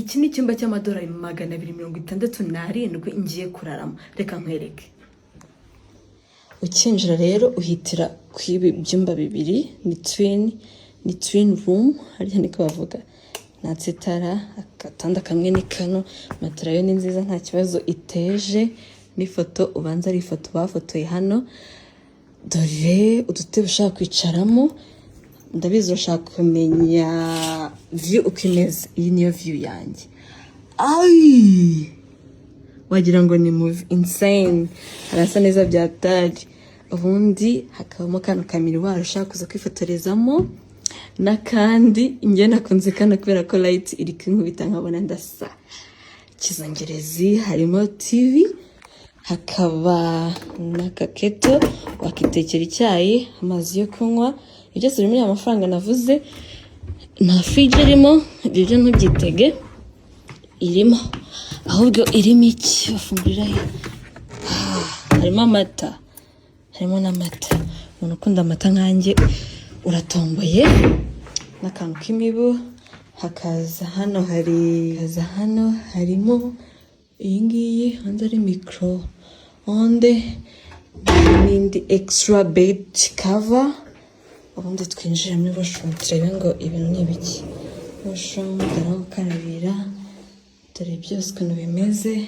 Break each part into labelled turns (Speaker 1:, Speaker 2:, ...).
Speaker 1: Iki ni icyumba cy'amadolari 267 ngiye kuraramo. Reka nkwereke. Ukinjira rero uhitira ku ibi byumba bibiri, ni twin room, hariya niko bavuga. Natse itara, agatanda kamwe ni kano, matera yo ni nziza, nta kibazo iteje, n'ifoto ubanza ari ifoto bafotoye hano. Dore udutebe ushaka kwicaramo. Ndabizi urashaka kumenya view uko imeze. Iyi niyo view yanjye. Ayi, wagira ngo ni movie insane, harasa neza byatari. Ubundi hakabamo kano ka miroir ushaka kuza kwifotorezamo, n'akandi. Njye nakunze kano kubera ko light iri kunkubita nkabona ndasa kizongerezi. Harimo TV, hakaba n'akaketo wakitekera icyayi, amazi yo kunywa. Ibyo byose biri muri aya mafaranga navuze. Nta fridge irimo, ibyo byo ntubyitege. Irimo ahubwo, irimo iki? Bafungurira he? Ah, harimo amata, harimo n'amata. Umuntu ukunda amata nkanjye uratomboye. N'akantu k'imibu. Hakaza hano, hari hakaza hano harimo iyi ngiyi hanze ari micro-onde n'indi extra bed cover. Ubundi twinjire muri washroom turebe ngo ibintu ni ibiki. Washroom, dore aho gukarabira, dore byose ukuntu bimeze,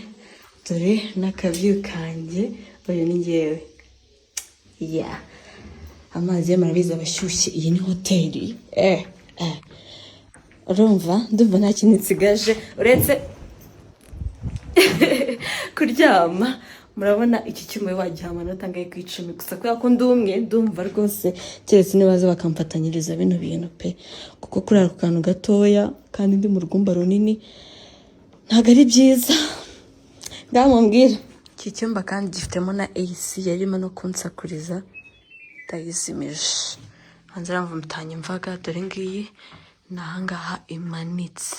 Speaker 1: dore n'aka view kanjye. Uyu ni ngewe ya amazi yo murabizi aba ashyushye. Iyi ni hoteli. Urumva, ndumva nta kintu nsigaje uretse kuryama. Murabona iki cyuma wagiha amanota angahe ku 10? Gusa kubera ko ndi umwe, ndumva rwose keretse nibaza bakamfatanyiriza bino bintu pe, kuko kurara ku kantu gatoya kandi ndi mu rwumba runini ntabwo ari byiza. Ngaho mumbwire. Iki cyumba kandi gifitemo na AC yarimo no kunsakuriza, ndayizimije. Hanze aramva mutanyumvaga. Dore ngiyi, ni ahangaha imanitse.